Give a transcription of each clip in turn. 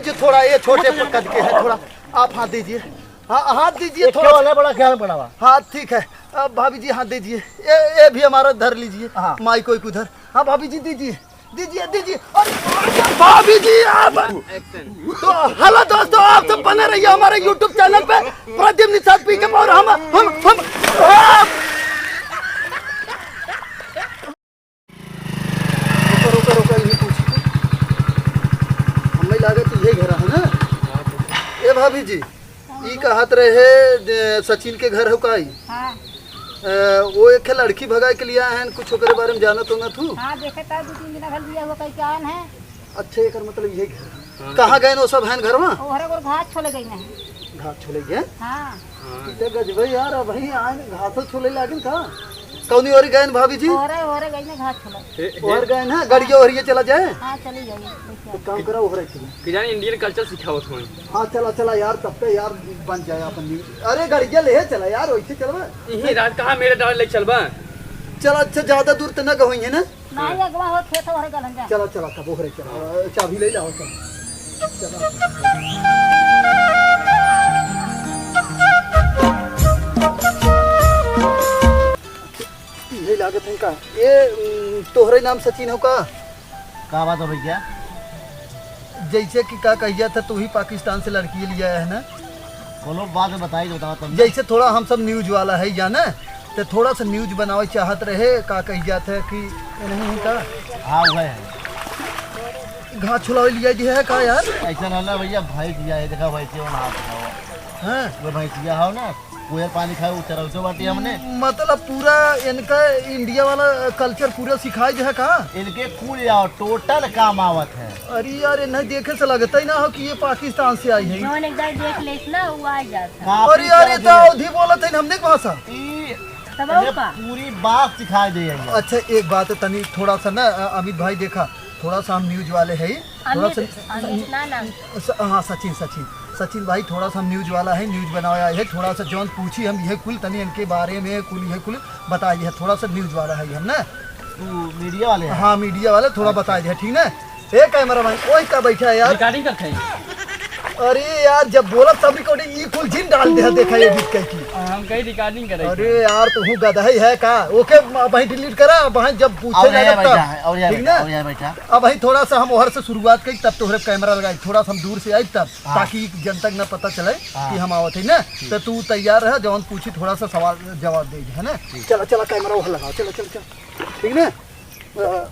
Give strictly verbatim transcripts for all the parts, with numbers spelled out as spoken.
ये थोड़ा, ये छोटे प-, कद के हैं, थोड़ा आप हाथ दीजिए। हाँ, हाथ दीजिए ये थोड़ा। क्या वाला बड़ा ज्ञान बड़ा हुआ? हाँ, ठीक है। अब भाभी जी हाथ दीजिए। ये, ये भी हमारा धर लीजिए। हाँ। माइक वाइक उधर। हाँ, भाभी जी दीजिए, दीजिए, दीजिए। और भाभी जी आप तो हेलो दोस्तों, आप सब बने रहिए हमारे YouTube चैनल पे प्रदीप निषाद पी के। और हम, हम, हम, आप रुका, रुका, रुका, ये पूछ। हमें लागत इहे घर है ना? ए भाभी जी, ई कहत रहे जे सचिन के घर हो का ई? हाँ। अ, वो एक लड़की भगाए के लिए आए हैं, कुछ ओकरे बारे में जानत हो ना तू? हाँ, देखे तो दो तीन दिन भर लिया हुआ कहीं क्या है? अच्छा, एकर मतलब इहे घर है। हाँ। कहाँ गए वो सब हैं घरवा? ओहरे ओकर घास छोले गई नहीं। घास छोले गए? हाँ। हाँ। ई तो गजबे यार, अबहीं आए घासो छोले लागिन का? कौनी ओरी गए भाभी जी? ओहरे, ओहरे गई ना घास छोले। ए, ए। ओहर गए ना, गड़िया ओहरिए चला जाए? हाँ, चली जाइए। तो काम करा ओहरे चला। कि जाने Indian culture सिखावत होई। हाँ, चला, चला यार, तब पे यार बन जाए अपन न्यूज। अरे, गड़िया ले चला यार, वैसे चलबा। यही रात कहाँ मेरे डाल ले चलबा? चला, अच्छा, ज्यादा दूर तो ना गई है ना? नाही, अगवा हो खेत ओहरे गलन जा। चला, चला, तब ओहरे चला। चाबी ले लाओ, चला। चला। इहे लागत है का? ए, उम, तोहरे नाम सचिन हो का? का बात हो भैया? जैसे कि का कहिया था, तू ही पाकिस्तान से लड़की लिया है ना? बोलो, बाद में बताई, बताओ तुम। जैसे थोड़ा हम सब न्यूज वाला है या ना, तो थोड़ा सा न्यूज बनावे चाहत रहे, का कही जात है कि ये नहीं है का? हाँ, वह है। घास छुलावे लिया जी है का यार? ऐसा ना ना भैया, भैंस लिया है, देखा भैंसिया वो नहात है। हाँ। वो भैंसिया हो ना, कोयर पानी खाए, वो चरौचो बाटी हमने। मतलब पूरा इनका इंडिया वाला कल्चर पूरा सिखाई दे है का? इनके कुल आओ, टोटल काम आवत है। अरे यार, इन्हें देखे से लगता ही ना हो कि ये पाकिस्तान से आई है। जौन एक दाई देख लेस ना, वो आ जात है। काफी अरे यार, ये तो अवधी बोलत है, हमने के भाषा। ई तब और इन्हें का? पूरी बात सिखाई दे है। अच्छा, एक बात तनी थोड़ा सा ना, अ, अमित भाई देखा, थोड़ा सा हम न्यूज वाले हैं, थोड़ा सा अमित, अमित ना नाम। स-, हाँ, सचिन, सचिन, सचिन भाई, थोड़ा सा हम न्यूज वाला है, न्यूज बनावे आए है, थोड़ा सा जौन पूछी हम यह कुल तनी इनके बारे में कुल यह कुल बताई है, थोड़ा सा न्यूज वाला है हम ना। तू मीडिया वाले हैं? हाँ, मीडिया वाले, थोड़ा अच्छा। बताई है, ठीक ना? ए कैमरा मैन, ओए का बैठा है यार? रिकॉर्डिंग करते हैं। अरे यार, जब बोला तब रिकॉर्डिंग, ई कुल जिन डाल दे, देखा एडिट करके। हम कहीं रिकॉर्डिंग करे अरे यार, तू गधा ही है का? ओके, भाई डिलीट करा, भाई जब पूछे और यहाँ लगा बैठा तब। है, और यहाँ ठीक बैठा, ना? और यहाँ बैठा। अब भाई थोड़ा सा हम ओहर से शुरुआत करी, तब तोहरे कैमरा लगाई, थोड़ा सा हम दूर से आई तब, हाँ। ताकि जनता के ना पता चले हाँ। कि हम आवत है ना। ठीक। तो तू तैयार रह, जौन पूछी थोड़ा सा सवाल जवाब दे, है ना? ठीक। चला, चला, कैमरा ओहर लगाओ, चला, चला, चला। ठीक ना? अ,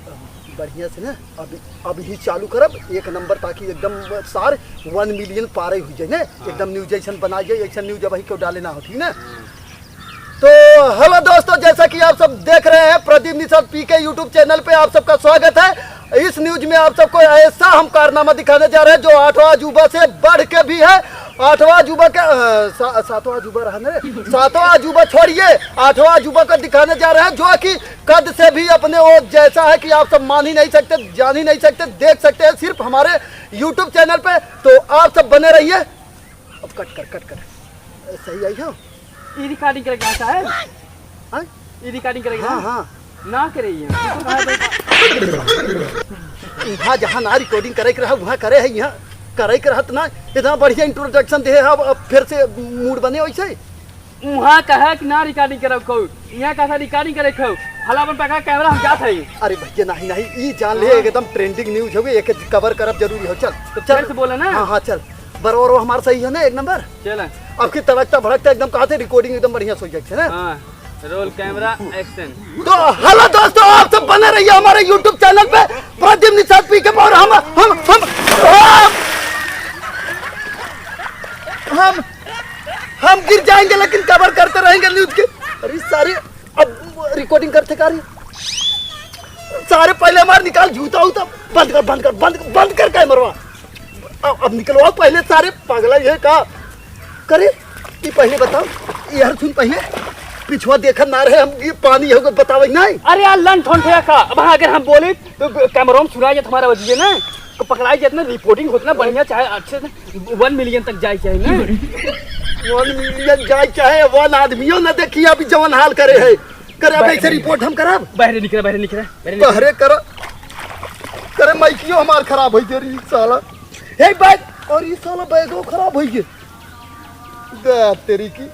बढ़िया से ना, अब, अब ही चालू करब, एक नंबर, ताकि एकदम सार वन मिलियन पारे हुई जाए ना, हाँ। एकदम न्यूज ऐसन बनाई जाए, ऐसन न्यूज अब ही क्यों डाले ना हो, ठीक ना? तो हेलो दोस्तों, जैसा कि आप सब देख रहे हैं प्रदीप निषाद पी के YouTube चैनल पे आप सबका स्वागत है। इस न्यूज में आप सबको ऐसा हम कारनामा दिखाने जा रहे हैं जो आठवां अजूबा से बढ़ के भी है। आठवां अजूबा के, अ, सा-, सातवां अजूबा रहा ना रे, सातवां अजूबा छोड़िए, आठवां अजूबा का दिखाने जा रहे हैं जो कि कद से भी अपने वो जैसा है कि आप सब मान ही नहीं सकते, जान ही नहीं सकते, देख सकते हैं सिर्फ हमारे YouTube चैनल पे। तो आप सब बने रहिए। अब कट कर, कट कर। सही आई हो? ई रिकॉर्डिंग करे के आता है? हाँ? ई रिकॉर्डिंग करे के हाँ, ना? हाँ। ना करे ये। तू तो कहाँ बैठा? वहाँ जहाँ ना रिकॉर्डिंग करे के रहा, वहाँ करे है, यहाँ करे के रहत ना। इतना बढ़िया इंट्रोडक्शन दे है, अब, अब फिर से मूड बने वैसे। उहाँ कहा कि ना रिकॉर्डिंग करब कहू, यहाँ कहा रिकॉर्डिंग करे कहू। हला अपन पकड़ा कैमरा, हम जात हई। अरे भैया, नहीं, नहीं, ई जान ले, हाँ। एकदम ट्रेंडिंग न्यूज हवे, एके कवर करब जरूरी हो। चल, चल। फिर से बोले ना। हाँ, हाँ, चल। बरोबर, वो हमार सही है ना, एक नंबर। चल। अब की तड़कता भड़कता एकदम कहा थे, रिकॉर्डिंग एकदम बढ़िया से हो जाए, है ना? हाँ, रोल कैमरा, एक्शन। तो हेलो दोस्तों, आप सब बने रहिए हमारे YouTube चैनल पे प्रदीप निषाद पी के। और हम, हम, हम, हम, हम हम गिर जाएंगे लेकिन कवर करते रहेंगे न्यूज के। अरे सारे, अब रिकॉर्डिंग करते का रे? सारे पहले हमारे निकाल जूता उता, बंद कर, बंद कर, बंद, बंद कर कैमरवा। अब, अब निकलवाओ पहले सारे, पागल है ये का? करे, ये पहले बताओ, यार सुन पहले, पिछुआ देखत ना रहे हम, ये पानी हो गए, बतावे नहीं। अरे यार, लन ठोन ठेका का, अब हाँ, अगर हम बोले तो कैमरा में सुनाई जात हमारा बजिए ना, तो पकड़ाई जात ना, रिपोर्टिंग होत ना बढ़िया, चाहे अच्छे से वन मिलियन तक जाए, चाहे ना। वन मिलियन जाए, चाहे वन आदमियों ना देखिए, अभी जवन हाल करे है, करे, अब बाहर ऐसे निकल। रिपोर्ट हम करब। बाहर निकल, बाहर निकल, बाहर निकल। बाहरे कर, करे, माइकियो हमार खराब हो गया रे साला। हे भाई, और ये साला बैगो खराब होइ गए। दे तेरी की।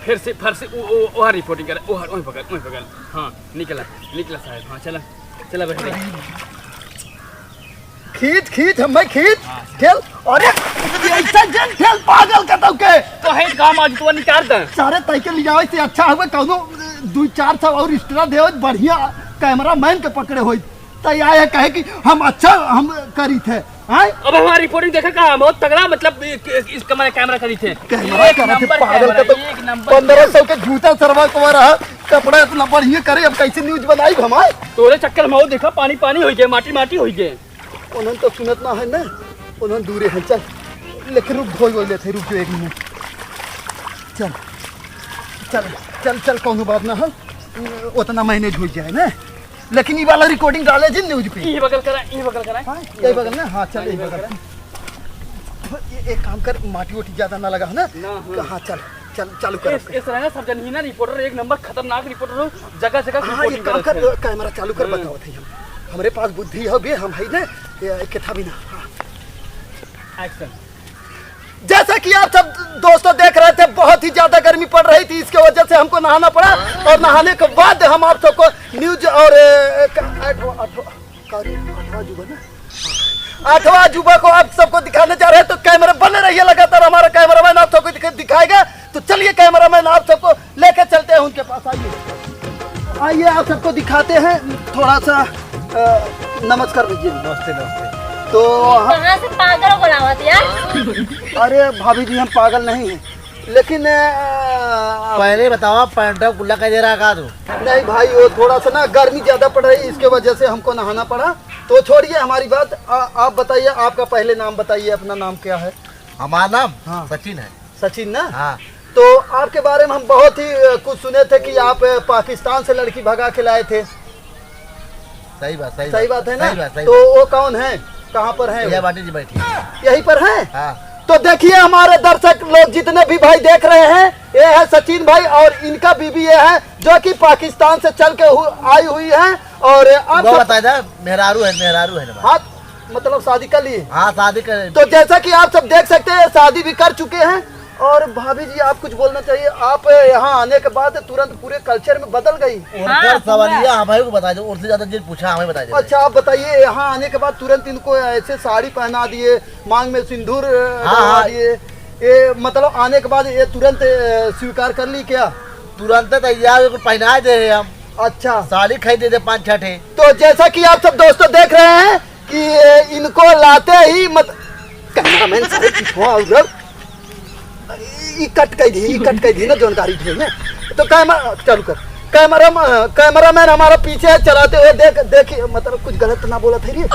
फिर से, फिर से, ओ, ओ, ओहर रिपोर्टिंग करे, ओहर, ओही बगल, ओही बगल। हाँ, निकला, निकला साहेब, हाँ, चला, चला बैठ। खींच, खींच, हम भाई खींच, हाँ, ठेल। अरे, ये ऐसा जन ठेल, पागल का तौ के। तो है काम आज तो निकाल दे। सारे तै के लियावे से अच्छा हुआ, कौनो दू चार सौ और extra दे, बढ़िया कैमरामैन के पकड़े होई। तो यह है कहे कि हम अच्छा हम करी थे, हैं? अब हमारी रिपोर्टिंग देखा का, हम बहुत तगड़ा, मतलब, इ-, इ-, इसका मैंने कैमरा करी थे। कैमरा एक करा थे, नंबर पागल कैमरा, का तो एक नंबर। पन्द्रह सौ के जूता सरवा को रहा, कपड़ा इतना बढ़िया करे, अब कैसे न्यूज बनाई हमारे? तोरे चक्कर में वो देखा, पानी पानी होइ गए, माटी माटी होइ गए। उन्होंने तो सुनत ना है ना, उन्होंने दूरे हैं। चल, लेकिन रुक, धोई वोई लेते, रुक जो एक मिनट। चल, चल, चल, चल, कौनो बात ना है, उतना मैनेज हो जाए ना। लेकिन ये वाला रिकॉर्डिंग डाले जी न्यूज पे। ये बगल करा, ये बगल करा। हाँ, ये बगल ना, हाँ, चल, हाँ, ये ये बगल बगल। करा। ये एक काम कर, माटी ओटी ज्यादा ना लगा है ना? ना, हाँ। हाँ, चल, चल, चालू कर इस, आपका। इस तरह ना सब जन ही ना रिपोर्टर, एक नंबर खतरनाक रिपोर्टर हो, जगह जगह हाँ, ये रिपोर्टिंग काम करत कर, है। कैमरा चालू कर, हाँ। बताओ थे हम। हमारे पास बुद्धि हो बे, हम है ना, ये, कितना भी ना। हाँ। एक्शन। जैसा कि आप सब दोस्तों देख रहे थे, बहुत ही ज्यादा गर्मी पड़ रही थी, इसके वजह से हमको नहाना पड़ा। और नहाने के बाद हम आप सबको न्यूज और, अ, क-, आठवां, आठवां, का रे, आठवां अजूबा ना? आठवां अजूबा को आप सबको दिखाने जा रहे हैं, तो कैमरा बने रहिए लगातार, हमारा कैमरामैन आप सबको दिख-, दिखाएगा। तो चलिए कैमरामैन आप सबको लेके चलते हैं उनके पास, आइए। आइए, आप सबको दिखाते हैं, थोड़ा सा, अ, नमस्कार भैया। नमस्ते, नमस्ते। तो हम कहाँ से पागल बनावत यार? अरे भाभी जी, हम पागल नहीं हैं, लेकिन, अ, पहले बताओ, पैंट और कुल्ला का दे रहा का तू? नहीं भाई, वो थोड़ा सा ना गर्मी ज्यादा पड़ रही, इसके वजह से हमको नहाना पड़ा। तो छोड़िए हमारी बात, आ, आप बताइए, आपका पहले नाम बताइए, अपना नाम क्या है? हमारा नाम हाँ। सचिन है। सचिन ना? हाँ। तो आपके बारे में हम बहुत ही, अ, कुछ सुने थे कि आप, अ, पाकिस्तान से लड़की भगा के लाए थे। सही बात, सही सही बात। बात है ना? सही बात, सही तो बात। वो कौन है? कहाँ पर है यह वो? बाटी जी बैठी है। यहीं पर है? हाँ। तो देखिए हमारे दर्शक लोग जितने भी भाई देख रहे हैं, ये है सचिन भाई और इनका बीवी ये है जो कि पाकिस्तान से चल के हु-, आई हुई है। और आप वो सब बताया था, मेहरारू है, मेहरारू है ना। हाँ, मतलब शादी कर लिए? हाँ, शादी कर। तो जैसा कि आप सब देख सकते हैं, शादी भी कर चुके हैं। और भाभी जी, आप कुछ बोलना चाहिए। आप यहाँ आने के बाद तुरंत पूरे कल्चर में बदल गई। और हाँ, क्या सवाल पूरा। ये, हाँ भाई को बता दो, और से ज्यादा जिन पूछा, हमें बता दो। अच्छा, आप बताइए, यहाँ आने के बाद तुरंत इनको ऐसे साड़ी पहना दिए, मांग में सिंदूर, अ, हाँ, डलवा हाँ। दिए, ये मतलब आने के बाद ये तुरंत, अ, स्वीकार कर ली क्या? तुरंत तैयार होकर पहना दे रहे हम। अच्छा। साड़ी खरीदे थे पाँच छह ठे। तो जैसा कि आप सब दोस्तों देख रहे हैं, कि इनको लाते ही मत-, कैमरामैन सारे पीछे आओ रे। ई कट कर दी, ई कट कर दी ना जानकारी दी ना। तो कैमरा चालू कर। कैमरा, कैमरामैन हमारा पीछे है चलाते हुए, देख, देख, मतलब कुछ गलत तो ना बोला था ये।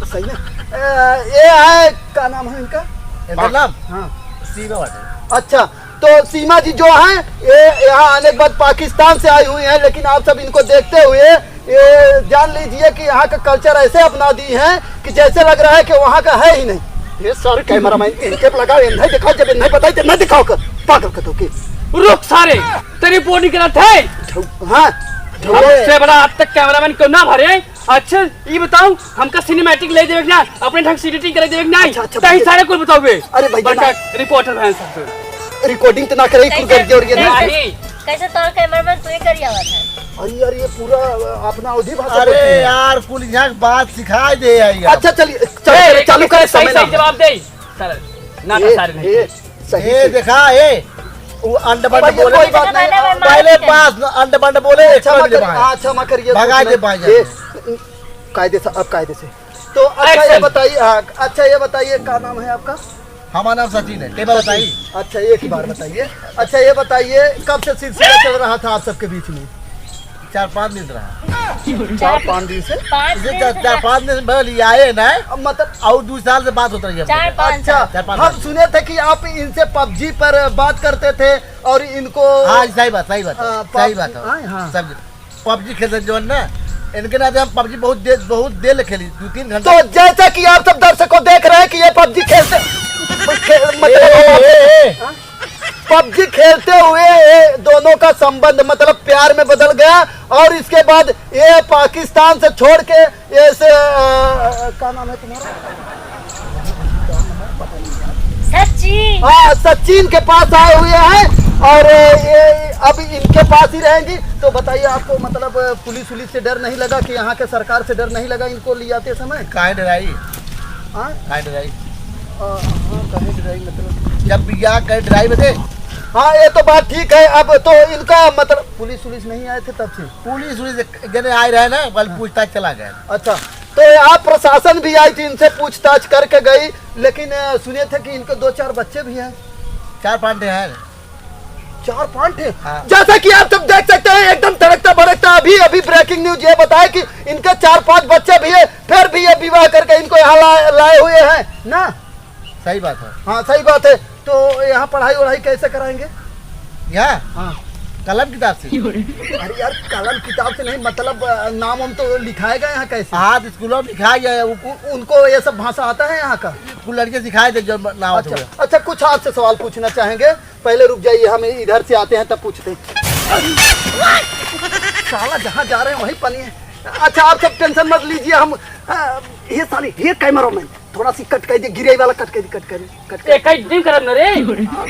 सही ना? ए, ये है, का नाम है इनका? इनका नाम? हाँ। सीमा बाटे। अच्छा, तो सीमा जी जो हैं, ये यहाँ आने के बाद पाकिस्तान से आई हुई हैं, लेकिन आप सब इनको देखते हुए ये जान लीजिए कि यहाँ का कल्चर ऐसे अपना दी हैं कि जैसे लग रहा है कि वहाँ का है ही नहीं। ये सारे कैमरामैन इनके पे लगाओ, ये नहीं दिखाओ, जब ये नहीं बताई तो नहीं दिखाओ कर, पागल कर दो के। रुक सारे, तेरी रिपोर्टिंग करत है। हाँ, अब से बड़ा आज तक कैमरामैन क्यों ना भरे? अच्छा, ई बताऊ, हमका सिनेमैटिक ले देवे के ना, अपने ढंग से एडिटिंग करे देवे के ना, अच्छा, अच्छा, तही भैया। सारे कुल बताओ बे। अरे भैया, बड़का ना। रिपोर्टर हैं सब। रिकॉर्डिंग तो ना करे, कुल कैसे, कर दे और ये ना। कैसे? कैसे तोर कैमरामैन तू ही करी आवत है? अरे यार, ये पूरा, अ, अपना अवधी भाषा अरे बोलती है। यार, कुल यहाँ की बात सिखाई दे यार। अच्छा, चलिए, चलो, ए, चलो, एक चालू एक करें, सही, समय ना सही हो। जवाब दे। सारे, ना ए, सारे नहीं। ए, सही ए, से। देखा, ए, वो अंड बंड भैया, बोले। कोई बात नहीं। पहले पहले बात न, अंड बंड बोले, अच्छा, एक क्षमा कर कर, दिमाग। हाँ, क्षमा करिए, भगा कुछ दे नहीं। भाई। ये, कायदे से, अब कायदे से। तो अच्छा, ये एक्शन। बताइए, हाँ, अच्छा, ये बताइए, क्या नाम है आपका? हमारा नाम सचिन है। टेबल बताइए। अच्छा, एक ही बार बताइए। अच्छा, ये बताइए, कब से सिलसिला चल रहा था आप सबके बीच में? चार पाँच दिन रहा। चार पाँच दिन से? पाँच इसे दिन चार, से चार ना। पाँच दिन से भले आए ना। अब मतलब और दो साल से बात होत रही है चार हमसे। पाँच अच्छा, साल। चार पाँच हम साल। सुने थे कि आप इनसे पबजी पर बात करते थे और इनको हाँ, सही बात, सही बात है। हाँ, सही पब-, बात है। हाँ, हाँ। सब पबजी खेलते जो है ना, इनके नाते हम पबजी बहुत देर, बहुत देर ले खेली, दो तीन घंटा। तो जैसा कि आप सब दर्शकों देख रहे हैं कि ये पबजी खेलते, खे-, मतलब ए, ए, ए, ए। हाँ? पबजी खेलते हुए ये दोनों का संबंध मतलब प्यार में बदल गया और इसके बाद ये पाकिस्तान से छोड़ के ये से, अ, क्या नाम है तुम्हारा? सचिन के पास आए हुए हैं और ये अब इनके पास ही रहेंगी। तो बताइए, आपको मतलब पुलिस उलिस से डर नहीं लगा कि यहाँ के सरकार से डर नहीं लगा इनको ले आते समय? काहे डराई? हाँ? काहे डराई? अ, हाँ, काहे डराई मतलब? जब बियाह करे डराई बदे। हाँ, ये तो बात ठीक है। अब तो इनका मतलब पुलिस उलिस नहीं आए थे तब से? पुलिस उलिस जने आए रहे ना, कल हाँ। पूछताछ चला गया। अच्छा, तो यहाँ प्रशासन भी आई थी, इनसे पूछताछ करके गई, लेकिन, अ, सुने थे कि इनके दो चार बच्चे भी हैं। चार पाँच ठे हैं। चार पाँच ठे? हाँ। जैसा कि आप सब देख सकते हैं, एकदम तड़कता भड़कता अभी, अभी ब्रेकिंग न्यूज ये बताए कि इनके चार पाँच बच्चे भी हैं, फिर भी ये विवाह करके इनको यहाँ ला-, लाए हुए हैं ना। सही बात है। हाँ, सही बात है। तो यहाँ पढ़ाई वढ़ाई कैसे कराएंगे? यहाँ? हाँ। कलम किताब से। अरे यार, कलम किताब से नहीं, मतलब, अ, नाम हम तो लिखाएगा यहाँ कैसे? हाँ, तो स्कूलों में लिखाया गया है, वो उ-, उनको ये सब भाषा आता है यहाँ का? कुल लड़के सिखाए थे जो नाम अच्छा, होता है। अच्छा, कुछ आपसे सवाल पूछना चाहेंगे। पहले रुक जाइए, हम इधर से आते हैं तब पूछते हैं। साला जहाँ जा रहे हैं वहीं पानी है। अच्छा, आप सब टेंशन मत लीजिए, हम, अ, ये साली, ये कैमरा मैन, थोड़ा सी कट कर दे, गिरे वाला कट कर दे, कट कर दे, कट कर दे। ए, कट दिन करब न रे।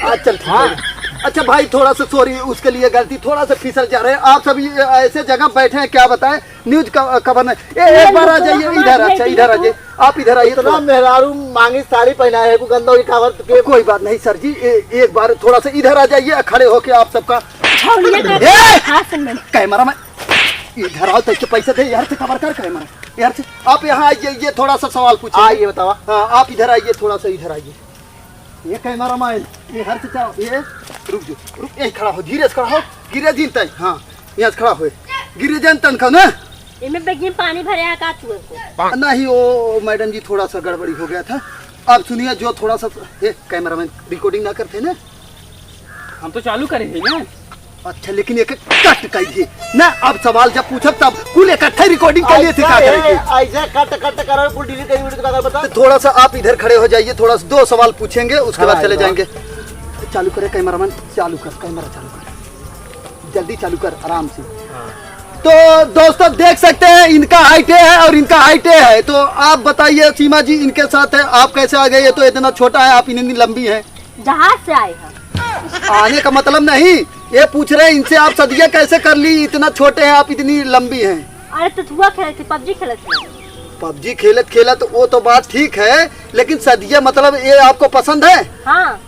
आ, चल, ठीक है। अच्छा भाई, थोड़ा सा सॉरी, उसके लिए गलती, थोड़ा सा फिसल जा रहे हैं। आप सब ये ऐसे जगह बैठे हैं, क्या बताएं, न्यूज का खबर नहीं। ए, एक बार आ जाइए इधर, अच्छा, इधर आ जाइए, आप इधर आइए इतना थोड़ा। मेहरारू मांगी साड़ी पहनाए है, को गंदा हुई कावर के। कोई बात नहीं सर जी, ए, एक बार थोड़ा सा इधर आ जाइए, खड़े होके आप सबका। छोड़िए तो। ए! हाँ, सुन मैंने। कैमरा मैन, इधर आओ, तो पैसे दे यार, से कवर कर कैमरा। यार से, आप यहाँ आइए, ये थोड़ा सा सवाल पूछेंगे। हाँ, ये बतावा। हाँ, आप इधर आइए, थोड़ा सा इधर आइए। ये कैमरा मैन, ये हर से जाओ, ये रुक जाओ, रुक, यही खड़ा हो, धीरे से खड़ा हो, गिरे जिन तक, हाँ, यहाँ से खड़ा हो, गिरे जन तन का ना। इमे बैग में पानी भरे है का चुए को? नहीं, वो मैडम जी, थोड़ा सा गड़बड़ी हो गया था। अब सुनिए, जो थोड़ा सा, ये कैमरा मैन रिकॉर्डिंग ना करते ना। हम तो चालू करे हैं ना। अच्छा, लेकिन एक कट कहिए ना, अब सवाल जब पूछब तब कुल इकट्ठे रिकॉर्डिंग कर लिए थे, का ऐसा करे है, के? ऐसा कट कट करो, कुल डिलीट करिए, वीडियो का बता। तो थोड़ा सा आप इधर खड़े हो जाइए, थोड़ा सा दो सवाल पूछेंगे, उसके बाद हाँ, चले हाँ। जाएंगे। चालू करे कैमरामैन, चालू कर, कैमरा चालू कर, जल्दी चालू कर, आराम से। हाँ। तो दोस्तों, देख सकते हैं, इनका हाइट है और इनका हाइट है, तो आप बताइए सीमा जी, इनके साथ है, आप कैसे आ गए? ये तो इतना छोटा है, आप इतनी लंबी हैं। जहाज से आए हैं। आने का मतलब नहीं, ये पूछ रहे हैं इनसे, आप सदिया कैसे कर ली, इतना छोटे हैं आप, इतनी लंबी हैं। अरे तो जुआ खेलत थी, पबजी खेलत थी। पबजी खेलत खेलत वो तो बात ठीक है, लेकिन सदिया मतलब ये आपको पसंद है? हाँ।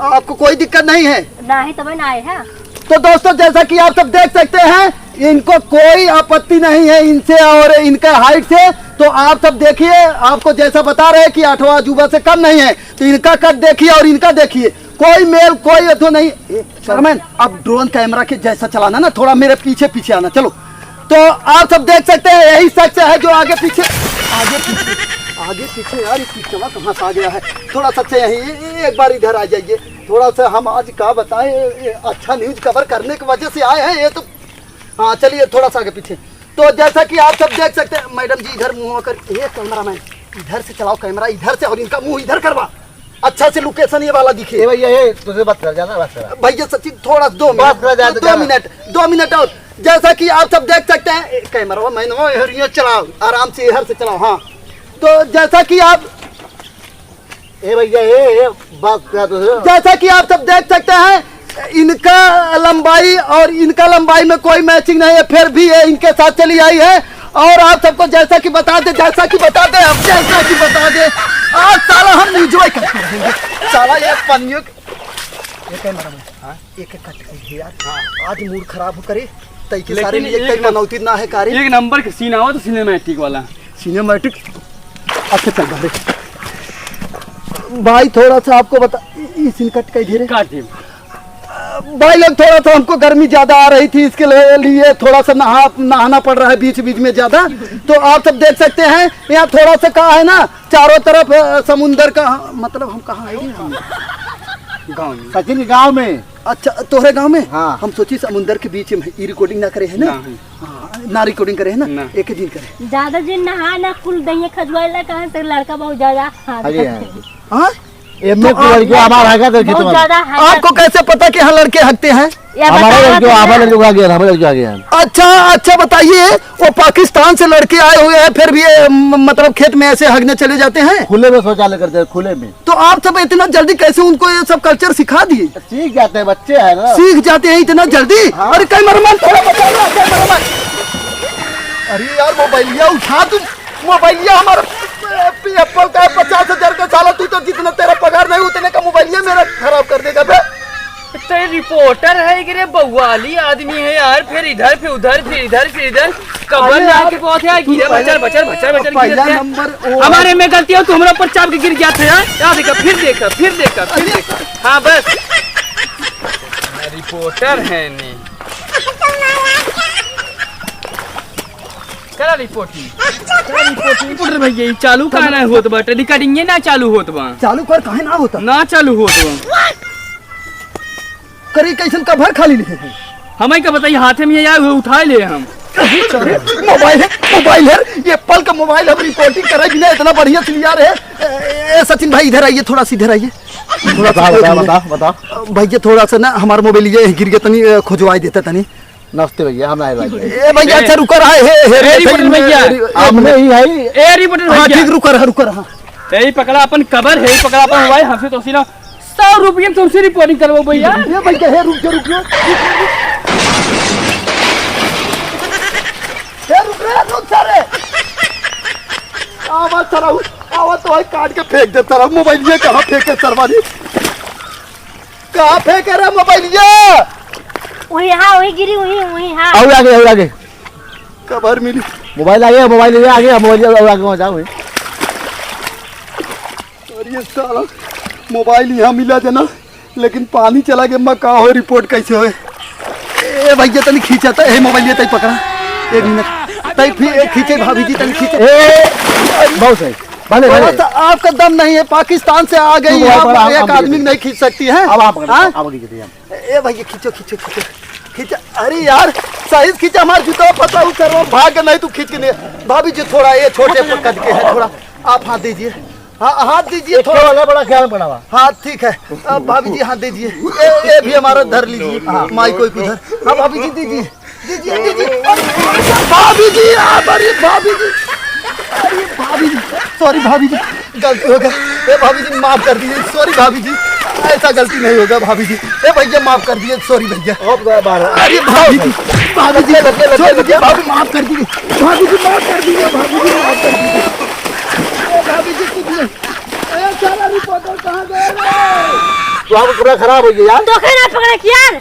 आपको कोई दिक्कत नहीं है? नहीं, तबे ना आए हैं। तो दोस्तों, जैसा कि आप सब देख सकते हैं, इनको कोई आपत्ति नहीं है इनसे और इनका हाइट से। तो आप सब देखिए, आपको जैसा बता रहे हैं कि आठवां अजूबा से कम नहीं है, तो इनका कट देखिए और इनका देखिए, कोई मेल, कोई अथो नहीं। ए, शर्मन, अब ड्रोन कैमरा के जैसा चलाना ना, थोड़ा मेरे पीछे पीछे आना। चलो, तो आप सब देख सकते हैं, यही शख्स है जो आगे पीछे, आगे पीछे, आगे पीछे यार, ये पिछवा कहाँ से आ गया है? थोड़ा सा से यहीं, ए-, ए-, एक बार इधर आ जाइए, थोड़ा सा। हम आज का बताएं, ये, ये अच्छा न्यूज कवर करने की वजह से आए हैं, ये तो। हाँ, चलिए थोड़ा सा आगे पीछे। तो जैसा कि आप सब देख सकते हैं, मैडम जी इधर मुँह कर, ये कैमरामैन इधर से चलाओ कैमरा, इधर से, और इनका मुँह इधर करवा, अच्छा से लोकेशन ये वाला दिखे। ए भैया, ए, तुझे बात कर, जाना बात कर। भैया सचिन, थोड़ा दो मिनट, बात कर, जा, दो जा। मिनट, दो मिनट और। जैसा कि आप सब देख सकते हैं, ए, कैमरा मैन वो हरिया चलाओ, आराम से इधर से चलाओ। हाँ, तो जैसा कि आप ए भैया, ए, ए, बात कर तुझे। जैसा कि आप सब देख सकते हैं, इनका लंबाई और इनका लंबाई में कोई मैचिंग नहीं है, फिर भी ये इनके साथ चली आई है। और आप सबको जैसा कि बता दे, जैसा कि बता दे, हम जैसा कि बता दे, आज साला हम एंजॉय करते रहेंगे। साला ये पनियों के, ये कैमरा मैन, हाँ? एक एक कट के यार, हाँ। आज मूड खराब हो करे, तई के सारे लेकिन लिए एक तई नम-, मनौती ना है का रे? एक नंबर के सीन आवा तो सिनेमैटिक वाला। सिनेमैटिक? अच्छा, चल बाहर। भाई, थोड़ा सा आपको बता, ई, ई सीन कट कई धीरे। काट दे। भाई लोग, थोड़ा सा हमको गर्मी ज्यादा आ रही थी, इसके लिए, लिए थोड़ा सा नहा, नहाना पड़ रहा है बीच बीच में ज्यादा। तो आप सब देख सकते हैं, यहाँ थोड़ा सा कहा है ना, चारों तरफ, अ, समुंदर का, मतलब हम कहाँ आए हैं? हम गाँव में। सचिन के गाँव में। अच्छा, तोहरे गाँव में? हाँ। हम सोची समुंदर के बीच में ई रिकॉर्डिंग ना करे है ना? ना है। हाँ, ना रिकॉर्डिंग करे है ना? ना। एक ही दिन करे। ज्यादा दिन नहा ना, कुल दहिया खजुआला, कहाँ से लड़का बहुत ज्यादा। हाँ, अरे यार। हाँ? एमे तो कोई लड़के हमार हगत है बहुत खेतवा में। ज्यादा है। आपको कैसे पता कि यहाँ लड़के हगते हैं? ये हमारे बताओ लड़के, तो हमारे भैया। लड़के आ गए, हमारे लड़के आ गए हैं। अच्छा, अच्छा बताइए, वो पाकिस्तान से लड़के आए हुए हैं, फिर भी ये, म-, मतलब खेत में ऐसे हगने चले जाते हैं? खुले में शौचालय करते हैं, खुले में। तो आप सब इतना जल्दी कैसे उनको ये सब culture सिखा दिए? सीख जाते हैं, बच्चे हैं ना। सीख जाते हैं इतना जल्दी? हाँ। अरे, कैमरामैन, थोड़ा बचा लो, कैमरामैन। अरे यार, मोबाइलिया उठा तू, मोबाइलिया हमारा Apple का है, पचास हजार का। साला, तू तो जितना तेरा पगार नहीं, उतने का मोबाइलिया मेरा खराब कर देगा बे। तो ये रिपोर्टर है कि रे, बवाली आदमी है यार, फिर इधर, फिर उधर, फिर इधर, फिर इधर। कबर अरे ना यार, के पहुंचे, तू गिरे, पहला, बचर, बचर, बचर, बचर, पहला गिरत है। नंबर वो हमारे में गलती हो तो हमरा ऊपर चाप के गिर जात है यार। यार देखा, फिर देखा, फिर देखा, फिर अरे देखा। हाँ, बस। रिपोर्टर है नी। करा रिपोर्टिंग। करा रिपोर्टिंग। रिपोर्टर भैया, ई चालू काहे ना होत बाटे? रिकॉर्डिंगे ना चालू होत बा। चालू कर, काहे ना होता? ना चालू होत बा। करी कैसन कवर खाली लिखे हैं। हमें का बताई, हाथे में ये आए हुए उठाए ले हम। मोबाइल है, मोबाइल है, Apple का मोबाइल, हम रिपोर्टिंग करे बिना इतना बढ़िया से लिया रहे। ए, ए, सचिन भाई, इधर आइए, थोड़ा सा इधर आइए। थोड़ा सा बता, बता, बता, बता। भैया, थोड़ा सा ना हमारा मोबाइल ये गिर गया, तनी, ए, खोजवाई देता तनी। नमस्ते भैया, हम आए भाई। ए भैया, ए, अच्छा रुका रहा है, हे, हे, ए, रिपोर्टर भैया। ए, हमने ही है। ए, रिपोर्टर हाँ, भैया। ठीक, रुका रहा, रुका रहा। यही पकड़ा अपन कवर, यही पकड़ा अपन मोबाइल, हमसे तो सीना सौ रुपये में तुमसे रिपोर्टिंग करवाओ भैया। ए भैया, हे, रुक जा, रुक जा। हे, रुक रे, रुक जा रे। आवाज सराऊ, आवाज तो भाई काट के फेंक दे, सराऊ मोबाइल ये कहाँ फेंके सरवारी? कहाँ फेंके रे मोबाइलिया? वही हाँ, वही गिरी, वही, वही हाँ। और आगे, और आगे। कवर मिली। मोबाइल आगे, मोबाइल आगे, मोबाइल आगे, वहाँ जाओ, वहीं। अरे ये साला, मोबाइल यहाँ मिला जना, लेकिन पानी चला गया, मैं का हो, रिपोर्ट कैसे होए? ए भैया, तनी खींचा त, ए मोबाइल ये तई पकड़ा, एक मिनट, तई फिर एक खींचे भाभी जी, तनी खींचे। ए, बहुत सही। भले, थोड़ा भले। सा आपका दम नहीं है, पाकिस्तान से आ गई तू बड़ा, यहाँ, बड़ा, एक आप आदमी आगे। नहीं खींच सकती है। अब आप पकड़ो, हाँ? आप आगे चलिए, आप। ए भैया, खींचो, खींचो, खींचो, खींचो। अरे यार, सही से खींचा, हमारा जूता फंसा, उस तरह भाग के नहीं, तू खींच के नहीं। भाभी जी, थोड़ा ये छोटे कद के हैं, थोड़ा आप हाथ दीजिए। हाँ, हाथ दीजिए एक थोड़ा। वाला बड़ा ख्याल पड़ा हुआ। हाँ, ठीक है। अब भाभी जी, हाथ दीजिए। ये, ये भी हमारा धर लीजिए। हाँ, माई को एक उधर। हाँ, भाभी जी, दीजिए। दीजिए, दीजिए। भाभी जी, आप, अरे भाभी जी, अरे भाभी जी, sorry भाभी जी, गलती हो गया। ए भाभी जी, माफ कर दीजिए, sorry भाभी जी, ऐसा गलती नहीं होगा भाभी जी। ए भैया, माफ कर दीजिए, sorry भैया। अब बार, बार। अरे भाभी जी, भाभी जी, लगे, लगे, sorry लगे। भाभी, माफ कर दीजिए, भाभी जी, माफ कर दीजिए, भाभी जी, माफ कर दीजिए। ए भाभी जी, कुछ नहीं। ए साला रिपोर्टर कहाँ गया रे? तो आपका कपड़ा खराब हो गया यार। तो कहीं ना पकड़े कि यार।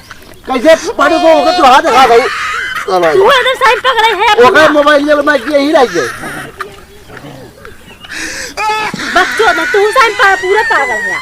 कैसे पड़े को होकर तू हाथ दिखा भाई। चलो। तू इधर साइन पकड़े है अपना। ओकर मोबाइल ये मैं किए ही रह गए। बकचोद है, तू साइन पा-, पूरा पागल है।